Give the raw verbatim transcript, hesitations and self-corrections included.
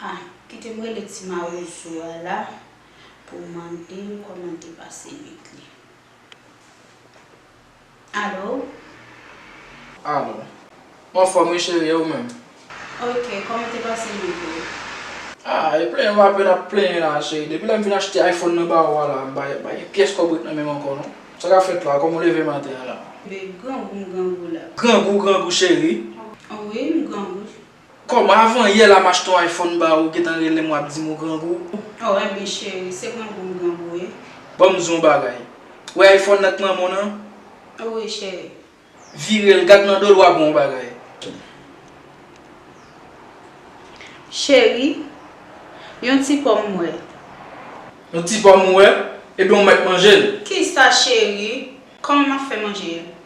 Ah, kite m rele ti mawozo a la pou m mande l kòman l te pase nwit li. Alo? Alo. M anfòm wi cheri, e ou menm? Ok, kòman te pase nwit ou? Ah, e plenyen w apèn ap plenyen la cheri. Depi lè m vin achte iPhone nan ba ou a la, m pa pa gen pyès kòb ret nan men m ankò non. Sa k ap fèt la? Kòman w leve maten an la? Babe, grangou m grangou la. Grangou, grangou cheri? Wi, m grangou. Kòman avan yè la m achte yon iPhone ba ou, ou gentan rele m w ap di m ou grangou? Oh, enben cheri, se grangou m grangou wi. Ban m di w yon bagay. Ou wè iPhone nan k manman w nan? Wi cheri. Vire l, gad nan do l w ap wè yon bagay. Cheri, yon ti pòm m wè. Yon ti pòm ou wè? Ebyen w mèt manje l. Kisa cheri? Kòman m ap fè manje l?